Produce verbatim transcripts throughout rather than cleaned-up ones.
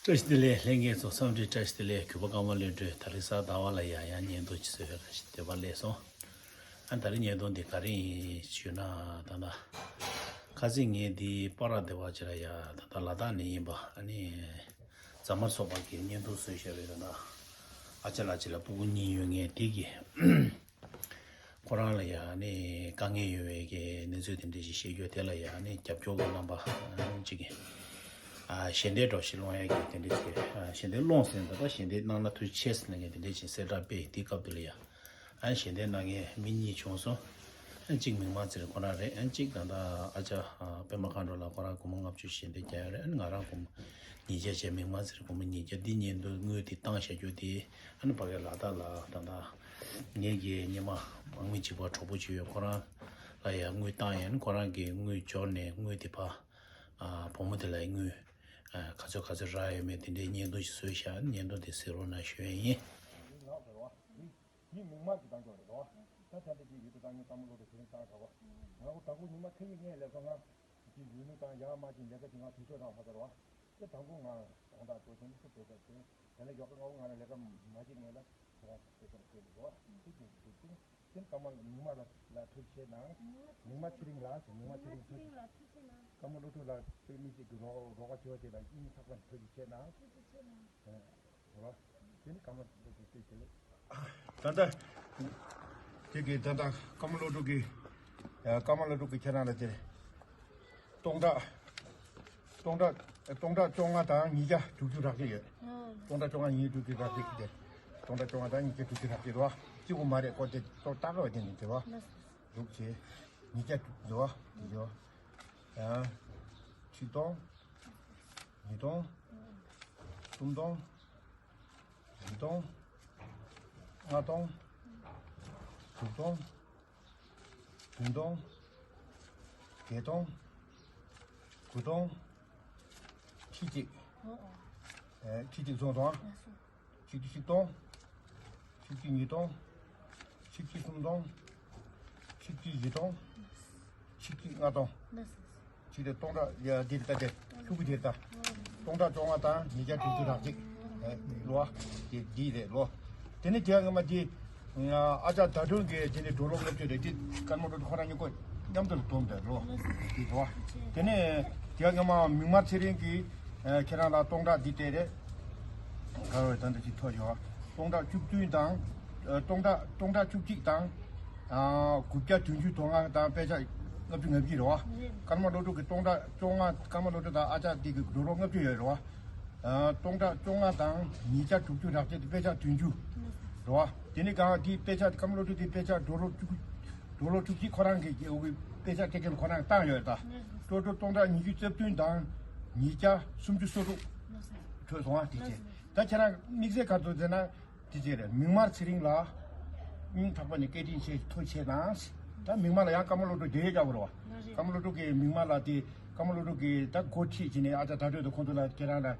བཀྲ་ཤིས་བདེ་ལེགས། ལྷན་རྒྱས་ཚོ་འཚམས་འདྲི་བཀྲ་ཤིས་བདེ་ལེགས། གུས་པ་ཀརྨ་བློ་གྲོས་དེ་རིང་གཟའ་ཟླ་བ་ལ་ཡང་ཡང་བརྙན་ཐུང་ཅིག་བཟོས་ཡོད། བཀྲ་ཤིས་བདེ་བ་ལེགས་སོང་། ཨ་དེ་རིང་བརྙན་ཐུང་འདི་ག་རེ་ཡིན་ཞུས་ན། ད་ལྟ་ཁ་སང་ངས་འདི་པ་ར་སྡེ་བ་ཅིག་ལ་ཡ་ད་ལྟ་ལ་དྭགས་ནས་ཡིན་པ་ཨ་ནི་ཛ་དམར་ཚོགས་པ་གིས་བརྙན་ཐུང་བཟོས་བཞག་པའི་ད་ལྟ་ཨ་ཅག་ལགས་ཅིག་ལ་སྤུ་གུ་གཉིས་ཡོད་མཁན་དེ་གིས། ཁོ་རང་ལ་ཡང་ནི་དཀའ་ངལ་ཡོད་པའི་གི་གནས་ཚུལ་དེ་འདྲ་ཞིག་བཤད་རྒྱུ་དེ་ལ་ཡང་ནི་རྒྱབ་སྐྱོར་གྱི་རྣམ་པ་ཅིག་གིས། ཨ་ཞལ་འདེབས་འདྲ་ཞིག་སློང་ཡ་གི་དེ་འདྲ་ཞིག་ཨ་ཞལ་འདེབས་སློང་ཟིན་ད་ལྟ་ཞལ་འདེབས་གནང་ན་ཐུགས་རྗེ་ཆེ་ཟེར་ནས་དེ་འདྲ་ཞིག་གསལ་བསྒྲགས་སྤེལ། དེའི་སྐབས་དེ་ལ་ཡང་ཨ་ཞལ་འདེབས་གནང་མཁན་མི་གཉིས་བྱུང་སོང་། ཨ་གཅིག་མིག་དམར་ཚེ་རིང་ཁོ་རང་རེད། ཨ་གཅིག་ད་ལྟ་ཨ་ཅག་ཨ་པད་མ་མཁའ་འགྲོ་ལགས་ཁོ་རང་སྒོར་མོ་ལྔ་བཅུ་ཞལ་འདེབས་བརྒྱབ་ཡོད་རེད། ཨ་ནི་ང་རང་སྒོར་མོ་ཉིས་བརྒྱ་བྱས། མིག་དམར་ཚེ་རིང་སྒོར་མོ་ཉིས་བརྒྱ། འདི་བརྙན་ཐུང་དངུལ་དེ་བཏང་བཞག་རྒྱུ་དེ་ཨ་ནི་ཕ་གིར་ལ་དྭགས་ལ་ད་ལྟ་ངེད་ཀྱི་སྔོན་མ་དམག་མི་གཅིག་པ་གྲོགས་པོ་གཅིག་ཡོད། ཁོ་རང་ལ་ཡང་དངུལ་བཏང་ཡོད། ཁོ་རང་གིས་དངུལ་འབྱོར་ནས་དངུལ་དེ་ཕར་ཨ་བུ་མོ་དེ་ལ་དངུལ་ཨ་ག་ཚོད་ག་ཚོད་རག་ཡོད་མེད་དེ་འདྲའི་བརྙན་ཐུང་ཞིག་བཟོས་བཞག་བརྙན་ཐུང་དེ་གཟིགས་རོགས་གནང་ཞུ་ཡས་ཡིན། ངས་མིག་དམར་གྱི་བཏང་ཆོག་རེད་རོ། ད་ད་ལྟ་ཅིག་ཡོད་དུ་བཏང་ངས་ཀརྨ་བློ་གྲོས་དེ་རིང་བཏང་དྲག་པ། ང་ཁོ་དང་པོ་ཉི་མ་ཁ་ཤས་ངས་ལས་ཀ་ང་ཅིག་ཡུལ་ནུ་དང་ཡར་མར་ཅིག་ལས་ཀ་ཅིག་ང་དུས་ཚོད་རང་ཧ་ད་རོ། དེ་དང་པོ་ང་གདོང་ཐག་གཅོད་དེ་ནི་སུ་དེ་ཚོ་དེ་དེ་ལས་ཡོག་ང་ང་ལ་ལས་ཀ་མ་བྱེད་ངེས་ལ་ཁྱེད་རང་དེ་ཚོ་དེ་རོ། དེ་དེ་དེ་དེ་དེ་ཀརྨ་མིག་དམར་ལ་ལ་ཐུགས་རྗེ་ཆེ་གནང་། མིག་དམར་ཚེ་རིང་ལ་ཟེར། མིག་དམར་ཚེ་རིང་ཐུགས་རྗེ་ཆེ། ཀརྨ་བློ་གྲོས་ལ་དཔེ་མི་སྲིད་ཀྱི་རོགས་རོགས་པ་བྱོས་དེ་ལ་སྙིང་ཐག་པ་ནས་ཐུགས་རྗེ་ཆེ་གནང་། ཐུགས་རྗེ་ཆེ་གནང་། རེད་བ། དེ་ནི་ཀརྨ་བློ་གྲོས་ཀྱི་བསྟན་བཅོས་རེད། ད་ལྟ་དེ་གི་ད་ལྟ་ཀརྨ་བློ་གྲོས་ཀྱི་ཀརྨ་བློ་གྲོས་ཀྱི་ཁྱེད་རང་ལ་དེ་སྟོང་ཕྲག་སྟོང་ཕྲག་སྟོང་ཕྲག་བཅོ་ལྔ་དང་ཉིས་བརྒྱ་དྲུག་ཅུ་རག་གི་ཡོད། སྟོང་ཕྲག་བཅོ་ལྔ་ཉིས་བརྒྱ་དྲུག་ཅུ་རག་གི་དེ། སྟོང་ཕྲག་བཅོ་ལྔ་དང་ཉིས་བརྒྱ་དྲུག་ཅུ་རག་གི་རེད་བ། གཅིག་པོ་མ་རེད། ཀོ་དེ་ཏོག་ཏག་རོ་དེ་ནི་དེ་བ། དྲུག་ཅུ། ཉིས་བརྒྱ་དྲུག་ཅུ་རེད་བ། དེ་རེད་བ། ཡང་ཁྲི་སྟོང་། ཉིས་སྟོང་། གསུམ་སྟོང་། བཞི་སྟོང་། ལྔ་སྟོང་། དྲུག་སྟོང་། བདུན་སྟོང་། བརྒྱད་སྟོང་། དགུ་སྟོང་། ཁྲི་གཅིག་ཨེ། ཁྲི་གཅིག་སོང་སོང་ཨ། ཆིག་ཁྲི་ཆིག་སྟོང་། ཆིག་ཁྲི་ཉིས་སྟོང་། ཆིག་ཁྲི་གསུམ་སྟོང་། ཆིག་ཁྲི་བཞི་སྟོང་། ཆིག་ཁྲི་ལྔ་སྟོང་། ཆིག་ཁྲི་སྟོང་ཕྲག་ཡ་འདིར་ལྟ་སྟེ། ཤུ་གུ་དེར་ལྟ། སྟོང་ཕྲག་བཅོ་ལྔ་དང་ཉིས་བརྒྱ་དྲུག་ཅུ་རག་ཅིག་ལོ། དེ་འདི་རེད་ལོ། དེ་ནས་དེ་སྔ་མ་དེ། ཨ་ཅག་ཟླ་སྒྲོན་གྱིས་དེ་ནས་སྒྲོལ་ལོ་ལྔ་བཅུ་རེད། དེ་ཀརྨ་བློ་གྲོས་ཁོ་རང་གཉིས་ཀོ་མཉམ་དུ་བསྡོམས་པའི་ལོ། དེ་ལོ། དེ་ནས་དེ་སྔ་མ་མིག་དམར་ཚེ་རིང་གིས་ཁྱེད་རང་ལ་སྟོང་ཕྲག་འདི་སྤྲད་རེད། ག་རེ་ད་འདི་ཅིག་ཐོ་ཡོད། སྟོང་ཕྲག་བཅུ་བདུན་དང་། སྟོང་ཕྲག་སྟོང་ཕྲག་བཅུ་གཅིག་དང་། དགུ་བརྒྱ་བདུན་ཅུ་དོན་ལྔ་དང་དཔེ་ཆ་ལྔ་བཅུ་ང་བཞི་རེད་བ། ཀརྨ་བློ་གྲོས་ཀྱི་སྟོང་ཕྲག་བཅོ་ལྔ། ཀརྨ་བློ་གྲོས་དང་ཨ་ཅག་འདི་གི་སྒྲོལ་ལོ་ལྔ་བཅུ་ཡོད་རེད་བ། སྟོང་ཕྲག་བཅོ་ལྔ་དང་ཉིས་བརྒྱ་དྲུག་ཅུ་རག་ཅིག་དེ་དཔེ་ཆ་བདུན་ཅུ་རེད་བ། དེ་ནི་གང་དེ་དཔེ་ཆ་ཀརྨ་བློ་གྲོས་དེ་དཔེ་ཆ་སྒྲོལ་ལོ་བཅུ་སྒྲོལ་ལོ་བཅུ་གཅིག་ཁོ་རང་གི་དཔེ་ཆ་སྤྲད་མཁན་ཁོ་རང་བཏང་ཡོད་ད། ཊོ་ཊལ་སྟོང་ཕྲག་ཉི་ཤུ་རྩ་བདུན་དང་ཉིས་བརྒྱ་སུམ་ཅུ་སོ་དྲུག་འཕྲོད་སོང་བ་དེ་བྱས། ད་ཁྱེད་རང་དམིགས་བསལ་ག་ཚོད་ཟེར་ན། དེ་བྱས་རེད། མིག་དམར་ཚེ་རིང་ལ་སྙིང་ཐག་པ་ནས་བཀའ་དྲིན་ཆེ། ཐུགས་རྗེ་ཆེ་གནང་། ད་མིག་དམར་ལ་ཡང་ཀརྨ་བློ་གྲོས་འབྲེལ་ཡོད་རྒྱག་དགོས་རེད་བ། ཀརྨ་བློ་གྲོས་ཀྱིས་མིག་དམར་ལ་དེ་ཀརྨ་བློ་གྲོས་ཀྱིས་ད་འགོ་ཁྲིད་བྱས་ནས་ཨ་ཅག་ཟླ་སྒྲོན་དང་ཁོང་ཚོ་ལ་ཁྱེད་རང་ལ་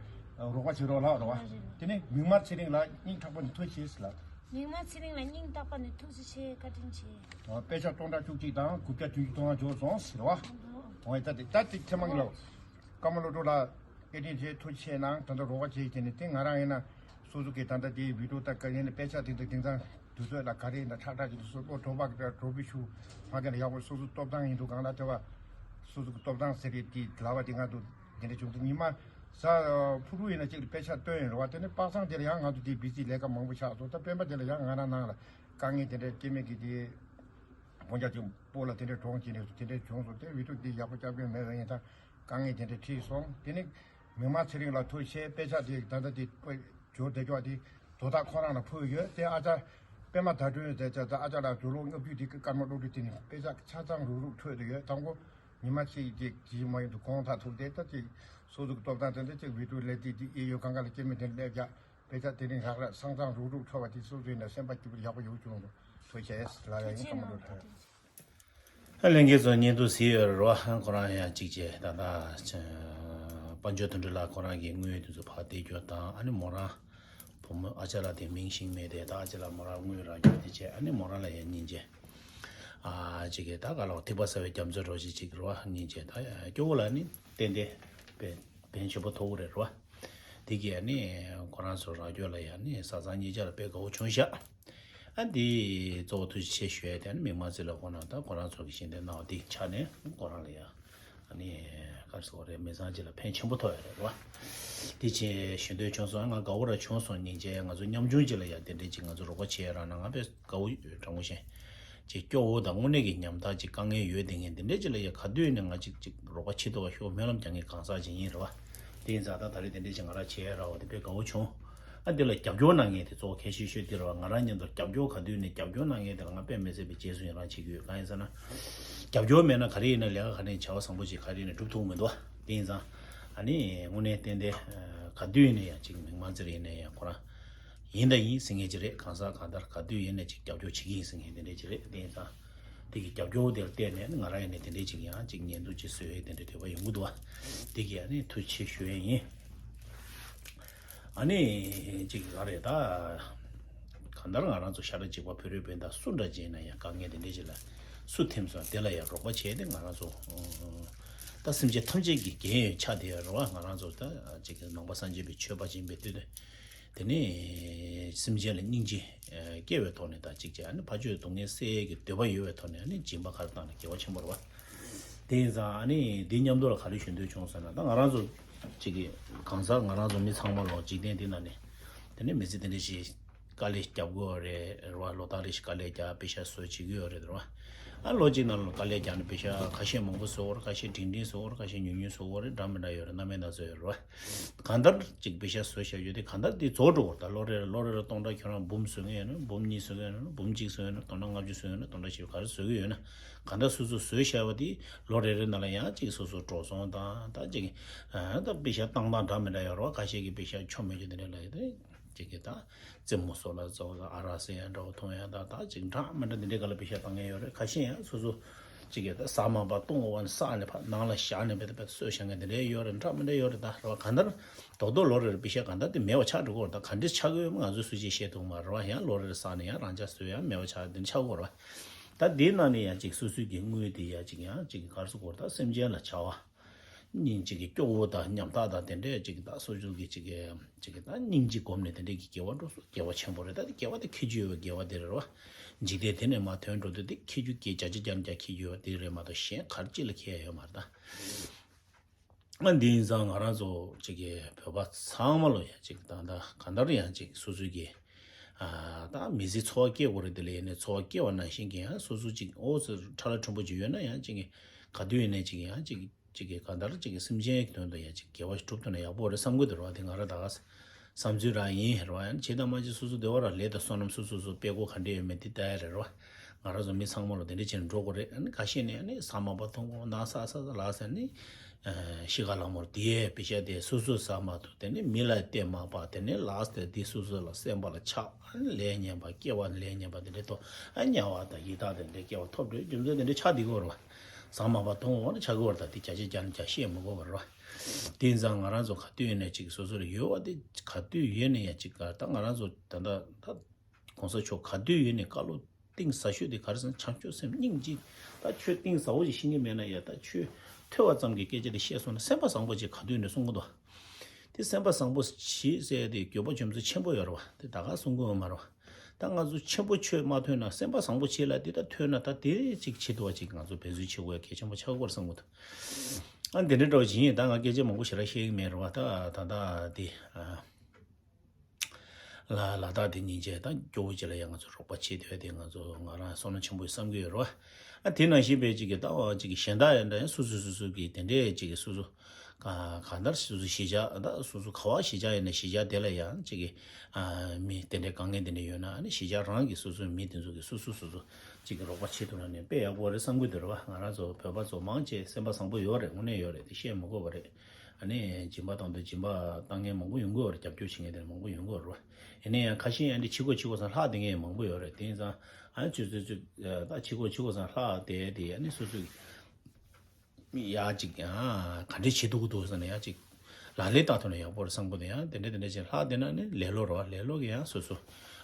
རོགས་པ་བྱེད་རོགས་ལབ་རེད་བ། དེ་ནས་མིག་དམར་ཚེ་རིང་ལ་སྙིང་ཐག་པ་ནས་ཐུགས་རྗེ་ཆེ་ལབ། མིག་དམར་ཚེ་རིང་ལ་སྙིང་ཐག་པ་ནས་ཐུགས་རྗེ་ཆེ། བཀའ་དྲིན་ཆེ། དཔེ་ཆ་སྟོང་ཕྲག་བཅུ་གཅིག་དང་དགུ་བརྒྱ་བདུན་ཅུ་དོན་ལྔ་འབྱོར་སོང་ཟེར་བ། འོ་ད་དེ་ད་དེ་ཐེངས་མང་ལ་ཀརྨ་བློ་གྲོས་ལ་བཀའ་དྲིན་ཆེ། ཐུགས་རྗེ་ཆེ་གནང་། ད་ལྟ་རོགས་པ་བྱེད་བྱས་ནས་དེ་ང་རང་ཡིན་ན་སོ་སོ་གི་ད་ལྟ་དེའི་བི་ཌིའོ་ད་ག་ཡིན་ན་དཔེ་ཆ་དེ་ཚོ་དེང་སང་དུས་ཚོད་ལ་ག་རེ་ཡིན་ན་ཁྲག་ཁྲག་གི་སོ་སོ་གྲོགས་པོ་ཤུ་མ་ག་ལ་ཡག་པོ་སོ་སོ་སྟོབས་ཐང་ཡིན་འདུག་གང་ལ་དེ་བ་སོ་སོ་གི་སྟོབས་ཐང་ཟེར་གི་དེ་ལ་བ་དེ་ང་ཚོ་དེ་འདྲ་བྱུང་འདུག་ཉི་མ་གཟའ་ཕུར་བུ་ཡིན་ན་གཅིག་ལ་དཔེ་ཆ་སྟོན་ཡིན་རེད་བ། དེ་ནས་པ་སངས་དེ་ལ་ཡང་ང་ཚོ་དེ་བི་སི་ལས་ཀ་མང་པོ་ཆགས་སོང་། ད་སྤེན་པ་དེ་ལ་ཡང་ང་རང་ནང་ལ་དཀའ་ངལ་དེ་འདྲ་སྐྱེ་མེད་ཀྱི་དེ་བོན་རྒྱ་ཅིག་སྤོ་ལ་དེ་འདྲ་གྲོངས་ཀྱི་ནས་དེ་འདྲ་བྱུང་སོང་། དེ་བི་ཌིའོ་དེ་ཡག་པོ་རྒྱབ་མཁན་མེད་པ་ཡིན་ད། དཀའ་ངལ་དེ་འདྲ་འཕྲད་སོང་། དེ་ནི་མིག་དམར་ཚེ་རིང་ལ་ཐུགས་རྗེ་ཆེ། དཔེ་ཆ་དེ་ད་ལྟ་དེ་དཔེ་འབྱོར་བསྡད་ཀྱོག་དེ་དོ་བདག་ཁོ་རང་ལ་ཕུལ་ཡོད། དེ་ཨ་ཅག་པད་མ་ཟླ་སྒྲོན་དེ་ཅག་ད་ཨ་ཅག་ལ་སྒྲོལ་ལོ་ལྔ་བཅུ་དེ་ཀརྨ་བློ་གྲོས་དེ་ནི་དཔེ་ཆ་ཆ་ཚང་རུག་རུག་འཕྲོད་དུ་ཡོད། དང་པོ་ཉི་མ་གཅིག་ཅིག་ཅིག་མ་ཡིན་དུ་གོང་ཐག་ཐུག་དེ་ད་ཅིག་སོ་སོ་གི་སྟོབས་དང་དེ་འདྲ་ཅིག་བི་ཌིའོ་ལས་དེ་དེ་ཨེ་ཡོད་གང་ག་ལ་སྐྱེ་མི་དེ་སླེབས་ཀྱག་དཔེ་ཆ་དེ་རིང་རག་རག་སང་ཙང་རུག་རུག་འཕྲོ་བ་དེ་སོ་སོའི་ནང་སེམས་པ་སྐྱིད་པོ་ཡག་པོ་ཡོད་བྱུང་། ཐུགས་རྗེ་ཆེ་ལ་ཡ་ཡིན་ཀརྨ་བློ་གྲོས། ལྷན་རྒྱས་ཚོ་བརྙན་ཐུང་གཟིགས་ཡོད་རེད་བ། ཁོ་རང་ཡང་གཅིག་བྱས་ད་ལྟ་དཔལ་འབྱོར་དོན་གྲུབ་ལགས་ཁོ་རང་གི་དངུལ་དེ་ཚོ་ཕར་སྟེར་རྒྱུ་དང་ཨ་ནི་མོ་རང་བུ་མོ་ཨ་ཅག་ལགས་དེ་མིང་ཤེས་མེད་དེ་ད་ཨ་ཅག་ལགས་མོ་རང་དངུལ་རག་རྒྱུ་དེ་བྱས་ཨ་ནི་མོ་རང་ལ་ཡང་སྙིང་རྗེ། ཨ་གཅིག་གིས་ད་ག་ལོག་ཐིགས་པ་ཟ་བའི་རྒྱ་མཚོ་འདྲ་ཞིག་གཅིག་རེད་བ། སྙིང་རྗེ་ད་ཡ་སྐྱོ་བོ་ལ་ནི་ཏན་ཏན་ཕན་ཕན་ཆེན་པོ་ཐོགས་ཀྱི་རེད་རེད་བ། དེ་གིས་ཨ་ནི་ཁོ་རང་ཚོ་རང་སྐྱོད་ལ་ཡང་ནི་བཟའ་ཚང་གཉིས་ཆ་ལ་དཔེ་དགའ་བོ་བྱུང་ཤག་ཨ་འདི་གཙོ་བོ་ཐུགས་རྗེ་ཆེ་ཞུ་ཡ་དེ་ཨ་ནི་མིག་དམར་རྩེ་ལ་ཁོ་རང་ད་ཁོ་རང་ཚོ་གི་ཞིང་དེ་གནང་བ་དེ་ཆ་ནས་ཁོ་རང་ལ་ཡང་ཨ་ནི་ག་རེ་ཟེར་དགོས་རེད། མི་ཚང་གཅིག་ལ་ཕན་ཆེན་པོ་ཐོགས་ཡ་རེད་བ། དེ་ཆེ་ཞུ་འདོད་བྱུང་སོང་། ང་དགའ་བོ་ར་བྱུང་སོང་། སྙིང་རྗེ། ང་ཚོ་ཉམ་ཆུང་གཅིག་ལ་ཡང་དེ་འདྲས་ཅིག་ང་ཚོ་རོགས་པ་བྱེད་ཡ་རག་ན་ང་དཔེ་དགའ་བོ་དྲང་པོ་བཤད། ཅིག་སྐྱོ་བོ་དང་དངོས་གནས་ཀྱི་ཉམ་ཐག་ཅིག་དཀའ་ངལ་ཡོད་དེ་ངས་དེ་འདྲས་ཅིག་ལ་ཡ་ག་དུས་ནས་ང་ཅིག་ཅིག་རོགས་པ་བྱེད་ཐུབ་པ་ཤོག་སྨོན་ལམ་རྒྱག་མཁན་གང་ཟག་ཅིག་ཡིན་རེད་བ། དེ་ཡིན་ཙང་ད་ད་རེས་དེ་འདྲས་ཅིག་ང་རང་བྱེད་ཡ་རག་པ་དེ་དཔེ་དགའ་བོ་བྱུང་། ཨ་དེ་ལ་རྒྱབ་སྐྱོར་གནང་མཁན་དེ་གཙོ་བོ་གལ་ཆེ་ཤོས་དེ་རེད་བ། ང་རང་མཉམ་དུ་རྒྱབ་སྐྱོར་ག་དུས་ནས་རྒྱབ་སྐྱོར་གནང་མཁན་དེ་ལ་ང་དཔེ་མི་སྲིད་པའི་རྗེས་སུ་ཡི་རང་བྱེད་ཀྱི་ཡོད། གང་ཡིན་ཟེར་ན། རྒྱབ་སྐྱོར་མེད་ན་ག་རེ་ཡིན་ན་ལས་ཀ་ག་རེ་ཡིན་བྱ་བ་བཟང་པོ་ཅིག་ག་རེ་ཡིན་ན་སྒྲུབ་ཐུབ་མི་འདུག་བ། དེ་ཡིན་ཙང་ཨ་ནི་དངོས་གནས་ཏན་ཏན་ག་དུས་ཡིན་ན་ཡང་ཅིག་མིག་དམར་རྩེར་ཡིན་ན་ཡང་ཁོ་རང་ཡིན་ད་ཡིན་ཟེར་མཁན་ཅིག་རེད། གང་ཟག་གང་ལྟར་ག་དུས་ཡིན་ན་ཅིག་རྒྱབ་སྐྱོར་བྱེད་ཀྱི་ཡིན་ཟེར་མཁན་དེ་འདྲས་ཅིག་རེད། དེ་ཡིན་ཙང་དེ་གི་རྒྱབ་སྐྱོར་དེར་བརྟེན་ནས་ང་རང་ཡིན་ནས་དེ་འདྲས་ཅིག་ཡང་ཅིག་ཉན་ཐོས་ཅིག་བཟོས་ཡས་དེ་འདྲས་དོད་པ་ཡོང་གི་འདུག་བ། དེ་གི་ཨ་ནི་ཐུགས་རྗེ་ཆེ་ཞུ་ཡས་ཡིན། ཨ་ནི་ཅིག་ག་རེད་ད། གང་ལྟར་ང་རང་ཚོ་ཤ་ཁྲག་གཅིག་པ་བོད་རིགས་སྤུན་ཟླ་སུ་འདྲ་ཅིག་ཡིན་ན་ཡང་དཀའ་ངལ་དེ་འདྲས་ཅིག་ལ་སུ་ཐིམ་སོང་དེ་ལ་ཡང་རོགས་པ་བྱས་ཏེ་ང་རང་ཚོ་ད་སེམས་ཅན་ཐམས་ཅད་ཀྱི་རྒྱལ་ཡོན་ཆགས་བསྡད་ཡོད་རེད་བ། ང་རང་ཚོ་ད་ཅིག་ནང་པ་སངས་རྒྱས་པའི་ཆོས་པ་ཅིག་ཡིན་པའི་དུས་དེ་དེ་ནས་སེམས་ཅན་ལ་སྙིང་རྗེ་སྐྱེ་བའི་ཐོག་ནས་ད་ཅིག་བྱས། ཨ་ནི་ཕ་ཆོས་སྡུག་བསྔལ་སེལ་ཡས་ཀྱི་འདོད་པ་ཡོད་པའི་ཐོག་ནས་ཨ་ནི་སྦྱིན་པ་ག་རེ་བཏང་ན་དགེ་བ་ཆེན་པོ་རེད་བ། དེ་ཡིན་ཙང་ཨ་ནི་འདི་མཉམ་དུ་ལ་ག་རེ་ཞུ་འདོད་བྱུང་ཟེར་ན། ད་ང་རང་ཚོ་ཅིག་གི་གང་ཟག་ང་རང་ཚོ་མི་ཚང་མ་ལོ་འཇིག་རྟེན་འདི་ན་ནས་དེ་ནས་མི་ཚེ་དེ་འདྲ་ཞིག་དཀའ་ལས་རྒྱབ་དགོས་རེད་རེད་བ། ལོ་ལྟར་རེ་ཞིག་དཀའ་ལས་རྒྱབ་པེ་ཤ་བཟོ་བྱེད་ཀྱི་ཡོད་རེད་རེད་བ། ཨ་ལོ་གཅིག་ནང་ལ་དཀའ་ལས་རྒྱབ་ནས་པེ་ཤ་ཁ་ཤས་མང་པོ་བཟོ་བར་ཁ་ཤས་འབྲིང་འབྲིང་བཟོ་བར་ཁ་ཤས་ཉུང་ཉུང་བཟོ་བར་འདྲ་མི་འདྲ་ཡོད་རེད། སྣ་མིན་སྣ་ཚོགས་ཡོད་རེད་བ། གང་ལྟར་ཅིག་པེ་ཤ་བཟོ་བཞག་ཡོད་དེ་གང་ལྟར་དེ་རྫོགས་འགྲོ་བར་ད་ལོ་རེ་ལོ་རེ་ལ་སྟོང་ཕྲག་ཁྱོད་རང་འབུམ་བཟོ་མཁན་ཡོད་ན་འབུམ་གཅིག་བཟོ་ཡོད་ན་སྟོང་ཕྲག་ལྔ་བཅུ་བཟོ་ཡོད་ན་སྟོང་ཕྲག་བཞི་བཅུ་ག་རེ་བཟོ་གི་ཡོད་ན་གང་ལྟར་སོ་སོ་བཟོ་བཞག་པ་དེ་ལོ་རེ་རེ་ནང་ལ་ཡང་ཅིག་སོ་སོ་འགྲོ་སོང་དང་ད་ཅིག་ད་པེ་ཤ་བཏང་སྟངས་འདྲ་མི་འདྲ་ཡོད་རེད་བ། ཁ་ཤས་ཀྱི་པེ་ཤ་ཆོ་མེད་རྒྱུ་དེ་འདྲ་ལ་ཡོད་དེ་ཅིག་གི་ད་རྩེད་མོ་སོགས་ལ་གཙོ་བོ་ཨ་རག་ཟེར་ཡང་འདྲ་བོ་འཐུང་ཡང་ད་ད་ཅིག་འདྲ་མི་འདྲ་དེ་འདྲའི་སྒང་ལ་པེ་ཤ་བཏང་མཁན་ཡོད་རེད། ཁ་ཤས་ཡང་སོ་སོ་ཅིག་གི་ད་ཟ་མ་པ་བཏུང་བ་ནས་བསགས་ནས་ཕར་ནང་ལ་བཞག་ནས་བེད་བེད་གསོས་བཞག་མཁན་དེ་འདྲའི་ཡོད་རེད། འདྲ་མི་འདྲ་ཡོད་རེད། ད་རེད་བ། གང་ལྟར་རྡོག་རྡོག་ལོ་རེར་པེ་ཤ་གང་ལྟར་དེ་མེད་པ་ཆགས་འགྲོ་གི་རེད། ད་ག་འདྲས་ཆགས་ཀྱི་ཡོད་མ་ང་ཚོས་སུ་ཅིག་ཤེས་ཐུབ་མ་རེད་བ། ཡང་ལོ་རེར་བསགས་ནས་ཡང་རང་ཅག་གསོས་ཡང་མེད་པ་ཆགས་དེ་འདྲ་ཆགས་ཀྱི་རེད་བ། ད་དེའི་ནང་ནས་ཡང་ཅིག་སོ་སོའི་གི་དངུལ་དེ་ཡང་ཅིག་ཡང་ཅིག་ག་རེ་ཟེར་དགོས་རེད། ད་སེམས་ཅན་ལ་བྱ་བ། སྙིང་གཅིག་གི་སྐྱོ་བོ་དང་ཉམ་ཐག་དང་དེ་འདྲས་གཅིག་གི་ད་སོ་སོ་གི་གཅིག་གི་གཅིག་གི་ད་སྙིང་རྗེ་སྒོམ་ནས་དེ་འདྲས་ཀྱི་དགེ་བ་འགྲོ་སོ་དགེ་བ་ཆེན་པོ་རེད། ད་དེ་དགེ་བ་དེ་འཁྱེར་རྒྱུ་ཡོད་པའི་དགེ་བ་དེ་རེད་བ། འཇིག་རྟེན་དེ་ནས་མར་ཐོན་འགྲོ་དུས་དེ་འཁྱེར་རྒྱུ་དགེ་བརྒྱ་ཆ་བརྒྱ་ནས་བརྒྱ་འཁྱེར་རྒྱུ་ཡོད་དེ་རེད་མ་གཏོགས་གཞན་ག་རེ་གཅིག་ལ་འཁྱེར་ཡ་ཡོད་མ་རེད་ད། ཨ་འདི་ཡིན་ཙང་ང་རང་ཚོ་གཅིག་གི་བོད་པ་ཚང་མ་ལོ་ཡ་གཅིག་ད་ད་གང་ལྟར་ཡང་གཅིག་སོ་སོའི་གི་ཨ་ད་མི་ཚེ་འཚོ་བ་སྐྱེལ་དགོས་རེད། དེ་ལས་ཡིན་ནའི་འཚོ་བ་སྐྱེལ་བ་ནང་བཞིན་གྱི་ཡང་སོ་སོ་གཅིག་ཨོ་ཚོ་ཁྲ་ལ་ཁྲུན་པོ་གཅིག་ཡོད་ན་ཡང་གཅིག་གི་ག་དུས་ཡིན་ནའི་གཅིག་ཡང་གཅིག་གཅིག་གིས་གང་ལྟར་གཅིག་གིས་སེམས་ཅན་གྱི་དོན་དུ་ཡང་གཅིག་དགེ་བ་ཞིག་སྒྲུབ་ཐུབ་ན་ཡག་པོ་རེད་བསམ་གྱི་འདུག་ར་བ། དེ་ང་རང་ད་ག་བསམ་ཚུལ་རང་ཡིན་ར་བ། ཡང་བྱེད་དང་མ་བྱེད་སོ་སོ་བདེ་བ་ར་ལས་དང་བསོད་ནམས་སོ་སོ་སོ་སྤེལ་སྒོ་ག་འདྲས་ཡོད་མེད་དེ་ལྟ་ཡ་རེད་ར་བ། ང་རང་ཚོ་མི་ཚང་མ་ལ་དེ་འདྲས་བྱས་ནས་འགྲོ་དགོས་རེད། ཨ་ནི་ཁ་ཤས་ནས་ཨ་ནི་ཟ་མ་པ་འཐུང་དགོས་ན་ས་ས་ས་ལ་ཟེར་ནི་ཤི་ཁ་ལ་མོར་དེ་ཡས་པེ་ཤ་དེ་སོ་སོ་ཟ་མ་ཐུབ། དེ་ནི་མི་ལ་སྟེར་མ་པ་དེ་ནི་ལ་ཟེར་དེ་སོ་སོ་ལ་སེམས་པ་ལ་ཆགས། ཨ་ནི་ལས་ངན་པ་སྐྱེ་བ་ལས་ངན་པ་དེ་འདྲས་ཐོབ། ཨ་དམྱལ་བ་དང་ཡི་དྭགས་དེ་འདྲས་སྐྱེ་བ་ཐོབ་འགྲོ་རྒྱུ་མཚན་དེ་འདྲས་ཆགས་བསྡད་ཀྱི་ཡོད་རེད་བ། ཟ་མ་པ་འཐུང་དགོས་ན་ཆགས་ཀྱི་ཡོད་རེད། ད་དེ་བརྒྱ་ཆ་བརྒྱ་ནས་བརྒྱ་བཤད་མི་དགོས་པ་རེད་བ། དེ་ཡིན་ཙང་ང་རང་ཚོ་ག་དུས་ཡིན་ནའི་གཅིག་སོ་སོ་ལ་ཡོད་པ་དེ་ག་དུས་ཡིན་ནའི་ཡང་གཅིག་ག་ད་ང་རང་ཚོ་ད་ལྟ་ད་གོང་ས་མཆོག་ག་དུས་ཡིན་ནའི་བཀའ་སློབ་གཏིང་ཟབ་ཤོས་དེ་ག་རེ་ཟེར་ན་བྱང་ཆུབ་སེམས་སྙིང་རྗེ། ད་ཆོས་གཏིང་ཟབ་པོ་ཞིག་ཤེས་ཀྱི་མེད་ན་ཡང་ད་ཆོས་ཐོས་པ་ཙམ་གྱི་སྐད་ཆ་དེ་བཤད་སོང་ན་སེམས་པ་བཟང་པོ་ཅིག་ག་དུས་ཡིན་ནའི་གསུང་གི་འདུག་དེ་སེམས་པ་བཟང་པོ་བྱེད་ཟེར་དེ་འགྱོད་པ་ཆེན་པོ་ཆེན་པོ་ཡོད་རེད་བ། དེ་ད་ག་གསུང་གི་ཡོད་མ་རེད་བ། ད་ང་ཚོ་ཆེན་པོ་ཆོས་མ་ཐོས་ན་སེམས་པ་བཟང་པོ་བྱེད་ལ་དེ་ད་ཐོས་ན་ད་དེ་ཅིག་བྱེད་ཐུབ་པ་ཅིག་ང་ཚོ་ཕན་ཚུན་བྱེད་དགོས་གལ་ཆེན་པོ་ཆགས་ཀྱི་ཡོད་རེད་བསམ་གྱི་འདུག་ཨ་འདི་འདྲ་འདྲ་བོ་ཅིག་ཡིན། ད་ང་སྐད་ཆ་མང་པོ་ཞེ་དྲག་བཤད་ཀྱི་མེད་རེད་བ། ད་ད་ད་དེ་ཨ། ལ་ལ་དྭགས་དེ་སྙིང་རྗེ་དང་སྐྱོ་བོ་ཅིག་ལ་ཡང་ང་ཚོ་རོགས་པ་བྱེད་དེ་དེ་ང་ཚོ་ང་རང་བསོད་ནམས་ཆེན་པོ་བསམ་གྱི་ཡོད་རེད་བ། ཨ་དེ་ནང་བཞིན་པའི་ཅིག་གི་ལྟ་བ་ཅིག་གི་གཞན་དག་ཡང་འདྲ་ཡང་སོ་སོ་སོ་སོ་གི་དེ་འདྲའི་ཅིག་གི་སོ་སོ་ག་གང་ལྟར་སོ་སོ་གཞིས་ཆགས་ད་སོ་སོ་ག་བ་གཞིས་ཆགས་ཡིན་ན་གཞིས་ཆགས་དེ་ལ་ཡང་ཅིག་གི་ཨ་མི་དེ་འདྲའི་དཀའ་ངལ་དེ་འདྲ་ཡོད་ན་ཨ་ནི་གཞིས་ཆགས་རང་གི་སོ་སོའི་མི་དེ་ཚོ་གི་སོ་སོ་སོ་སོ་ཅིག་གི་རོགས་པ་བྱེད་ཐུབ་ན་ནི་དཔེ་ཡག་པོ་རེད་བསམ་གྱི་འདུག་རེད་བ། ང་རང་ཚོ་བོད་པ་ཚོ་མང་ཆེ་སེམས་པ་བཟང་པོ་ཡོད་རེད། དངོས་གནས་ཡོད་རེད། དེ་བཤད་མི་དགོས་པ་རེད། ཨ་ནི་སྦྱིན་པ་བཏང་དུས་སྦྱིན་པ་བཏང་མཁན་མང་པོ་ཡོང་གི་ཡོད་རེད། རྒྱབ་སྐྱོར་བྱེད་མཁན་དེ་མང་པོ་ཡོང་གི་ཡོད་རེད། ཡིན་ན་ཡང་ཁ་ཤས་ཨ་ནི་ཕྱི་གོ་ཕྱི་གོ་སང་ལྷག་བསྡད་མཁན་ཡང་མང་པོ་ཡོད་རེད། དེ་ཡིན་ཙང་ཨ་ནི་ཆུ་ཚོད་ཚོད་ད་ཕྱི་གོ་ཕྱི་གོ་སང་ལྷག་བསྡད་དེ་ཨ་ནི་སོ་སོ་ཡག་ཅིག་ཡང་ག་འདྲས་བྱེད་ཐུབ་ཀྱི་འདུག་ཟེར་ན་ཡག་ཅིག་ ལག་ལེན་བསྟར་ཐུབ་ན་ཡག་པོ་རེད་བསམ་གི་འདུག་ཡང་དེ་འདྲ་དེ་འདྲ་བྱས་ལྷག་བསྡད་ན་ནི་ལེ་ལོ་རེད་བ། ལེ་ལོ་གིས་ཡང་སོ་སོ་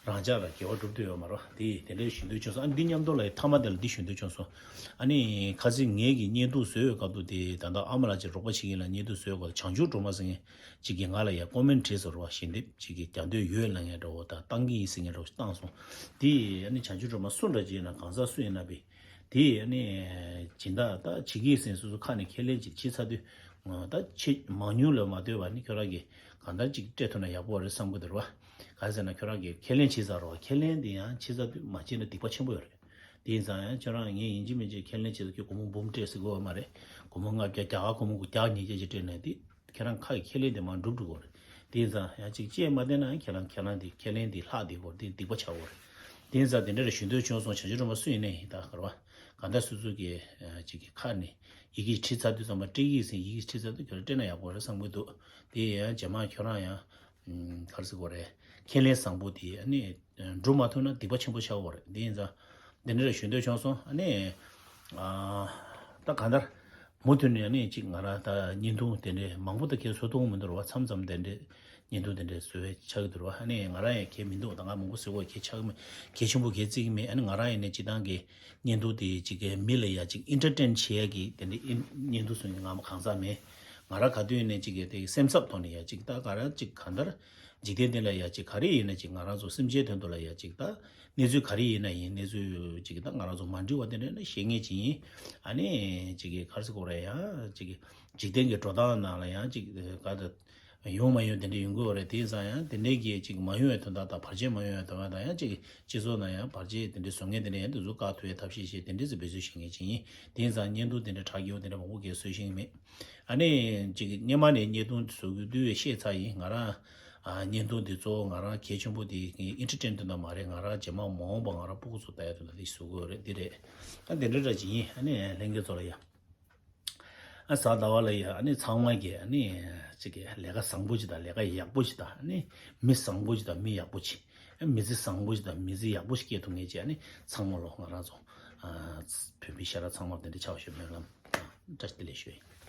རང་ཅག་ལ་དགེ་བ་སྒྲུབ་ཐུབ་ཡོད་མ་རེད་བ། དེ་དེ་འདྲ་ཞུ་འདོད་བྱུང་སོང་། ཨ་ནི་འདི་མཉམ་དུ་ལ་མཐའ་མ་དེ་ལ་འདི་ཞུ་འདོད་བྱུང་སོང་། ཨ་ནི་ཁ་སང་ངེད་ཀྱི་བརྙན་ཐུང་བཟོས་ཡོད་སྐབས་དུ་དེ་ད་ལྟ་ཨ་མ་ལགས་ཀྱིས་རོགས་པ་བྱེད་ཀྱིན་ལ་བརྙན་ཐུང་བཟོས་ཡོད་སྐབས་དུ་བྱང་ཆུབ་སྒྲོལ་མ་ཟེར་མཁན་ཅིག་གིས་ང་ལ་ཡང་ཀོ་མེན་བྲིས་སོང་རེད་བ། ཞལ་འདེབས་ཅིག་གིས་རྒྱག་འདོད་ཡོད་ལབ་མཁན་འདྲ་བོ་དང་བཏང་གི་ཡིན་ཟེར་མཁན་འདྲ་བོ་ཞིག་བཏང་སོང་། དེ་ཨ་ནི་བྱང་ཆུབ་སྒྲོལ་མ་སུ་འདྲ་ཅིག་ཡིན་ན་གང་ཟག་སུ་ཡིན་ན་བས། དེ་ཨ་ནི་སྦྱིན་བདག་ད་བྱེད་ཀྱི་ཡིན་ཟེར་སོ་སོ་ཁ་ནས་ཁས་ལེན་ཅིག་བྱེད་ཚར་དུས་ད་ཆེ་མང་ཉུང་ལ་མ་ལྟོས་པ་ནི་ཁྱོད་རང་གིས་གང་ལྟར་ཅིག་སྤྲད་ཐུབ་ན་ཡག་པོ་རེད་བསམ་གི་འདུག་རེད་བ། ག་རེ་ཟེར་ན་ཁྱོད་རང་གིས་ཁས་ལེན་བྱེད་ཚར་རེད་བ། ཁས་ལེན་དེ་ཡང་བྱེད་ཚར་དུས་མ་བྱེད་ན་སྡིག་པ་ཆེན་པོ་ཡོད་རེད། དེ་ཡིན་ཙང་ཡང་ཁྱོད་རང་ངས་ཡིན་གཅིག་མིན་གཅིག་ཁས་ལེན་བྱེད་ཚར་དུས་སྒོར་མོ་འབུམ་སྤྲད་ཟེར་གི་ཡོད་མ་རེད། སྒོར་མོ་ལྔ་བརྒྱ་བརྒྱ་ག་སྒོར་མོ་དགུ་བརྒྱ་ཉིས་བརྒྱ་ཅིག་སྤྲད་ནས་དེ། ཁྱེད་རང་ཁ་གི་ཁས་ལེན་དེ་མར་འགྲུབ་འགྲོ་གི་རེད། དེ་ཡིན་ཙང་ཡང་ཅིག་བཅད་མ་བསྡད་ན་ཡང་ཁྱེད་རང་ཁས་ལེན་དེ་ཁས་ལེན་དེ་ལྷག་བསྡད་གི་རེད། དེ་སྡིག་པ་ཆགས་གི་རེད། དེ་ཡིན་ཙང་དེ་འདྲ་རེ་ཞུ་འདོད་བྱུང་སོང་། བྱང་ཆུབ་སྒྲོལ་མ་སུ་ཡིན་ནའི་ཡིན་ད་ག་རེ་བ། གང་ལྟར་སོ་སོ་གི་ཅིག་གི་ཁ་ནས་ཡི་གེ་བྲིས་ཚར་དུས་ཙམ་པ་སྤྲད་ཀྱི་ཡིན་ཟེར་ཡི་གེ་བྲིས་ཚར་དུས་ཁྱོད་རང་སྤྲད་ན་ཡག་པོ་རེད་བསམ་གི་འདུག་དེ་ཡང་རྗེས་མ་ཁྱོད་རང་ཡང་ག་རེ་ཟེར་དགོས་རེད། ཁས་ལེན་བཟང་པོ་དེ་ཨ་ནི་འགྲུབ་མ་ཐུབ་ན་སྡིག་པ་ཆེན་པོ་ཆགས་ཀྱི་རེད། དེ་ཡིན་ཙང་དེ་འདྲ་རེ་ཞུ་འདོད་བྱུང་སོང་། ཨ་ནི་ད་གང་ལྟར། མུ་མཐུད་ནས་ནི་ཅིག་ང་རང་ད་བརྙན་ཐུང་དེ་འདྲའི་མང་པོ་ད་ཁྱེད་བཟོ་ཐུབ་མི་འདུག་ར་བ། མཚམས་མཚམས་དེ་འདྲའི་བརྙན་ཐུང་དེ་འདྲའི་བཟོ་བའི་ཆགས་ཀྱི་འདུག་ར་བ། ཨ་ནི་ང་རང་ཡང་གལ་མི་འདུག་ད་ང་མང་པོ་བཟོ་དགོས་གལ་ཆགས་ཀྱི་མེད། གལ་ཆེན་པོ་གལ་བརྩི་གི་མེད། ཨ་ནི་ང་རང་ཡང་ནི་སྤྱིར་བཏང་གི་བརྙན་ཐུང་དེ་ཅིག་གི་མི་ལ་ཡ་ཅིག་ཨིན་ཊར་ཊེན་བྱེད་ཡ་གི་དེ་འདྲའི་ཨིན་བརྙན་ཐུང་བཟོ་མཁན་ང་མ་གང་ཟག་མེད། ང་རང་ག་དུས་ཡིན་ནའི་ཅིག་གི་དེ་སེམས་འཚབ་ཐོག་ནས་ཡ་ཅིག་ད་ག་རང་ཅིག་གང་ལྟར། འཇིག་རྟེན་འདི་ལ་ཡ་ཅིག་ག་རེ་ཡིན་ན་ཅིག་ང་རང་ཚོ་སེམས་ཅན་དོན་དུ་ལ་ཡ་ཅིག་ད་གནས་ཚུལ་ག་རེ་ཡིན་ན་ཡིན། གནས་ཚུལ་ཅིག་ད་ང་རང་ཚོ་མ་འགྲིག་པ་དེ་འདྲ་ན་བཤད་མཁན་ཅིག་ཡིན། ཨ་ནི་ཅིག་གི་ག་རེ་ཟེར་དགོས་རེད། ཡང་ཅིག་གི་འཇིག་རྟེན་གྱི་འགྲོ་སྟངས་ནང་ལ་ཡང་ཅིག་ག་ད་ཡོང་མ་ཡོང་དེ་འདྲ་ཡོང་གི་ཡོད་རེད། དེ་ཡིན་ཙང་ཡང་དེ་འདྲའི་གི་ཅིག་མ་ཡོང་བའི་དོན་དག་དང་བར་ཆད་མ་ཡོང་བའི་དོན་དག་དང་ཡང་ཅིག་གི་སྤྱི་ཚོགས་ནང་ཡང་བར་ཆད་དེ་འདྲ་བཟོ་མཁན་དེ་འདྲ་ཡང་དེ་ཚོ་བཀག་ཐུབ་པའི་ཐབས་ཤེས་བྱས་དེ་འདྲ་ཟེར་འབད་རྩོལ་བྱེད་མཁན་ཅིག་ཡིན། དེ་ཡིན་ཙང་བརྙན་ཐུང་དེ་འདྲ་དྲག་གི་ཡོད་དེ་འདྲ་མང་པོ་གས་བཟོ་ཤེས་ཀྱི་མེད། ཨ་ནི་ཅིག་སྔོན་མ་ནས་བརྙན་ཐུང་བཟོ་རྒྱུ་དུས་བཤད་ཚར་ཡིན། ང་རང་ཨ་བརྙན་ཐུང་འདི་གཙོ་བོ་ང་རང་གལ་ཆེན་པོ་དེ་ཨིན་ཊར་ཊེན་དོན་དག་མ་རེད། ང་རང་རྗེས་མ་མ་འོངས་པ་ང་རང་སྤུ་གུ་ཚོ་ལྟ་ཡ་དོན་དག་དེ་བཟོ་དགོས་རེད། འདི་རེད། ཨ་འདི་འདྲ་འདྲ་ཅིག་ཡིན། ཨ་ནི་ལྷན་རྒྱས་ཚོ་ལ་ཡ་ཨ་གཟའ་ཟླ་བ་ལ་ཡ་ཨ་ནི་ཚང་མ་གི་ཨ་ནི་ཅིག་གི་ལས་ཀ་བཟང་པོ་ཅིག་དང་ལས་ཀ་ཡག་པོ་ཅིག་དང་ཨ་ནི་མི་བཟང་པོ་ཅིག་དང་མི་ཡག་པོ་ཅིག་ཨ་མི་ཚེ་བཟང་པོ་ཅིག་དང་མི་ཚེ་ཡག་པོ་ཞིག་སྐྱེལ་ཐུབ་མཁན་ཅིག་ཨ་ནི་ཚང་མ་ལོ་ང་རང་ཚོ་ཨ་བོད་མི་ཤ་ཁྲག་ཚང་མར་དེ་འདྲ་ཆགས་ཤོག་སྨོན་ལམ་བཀྲ་ཤིས་བདེ་ལེགས་ཞུ་ཡིན།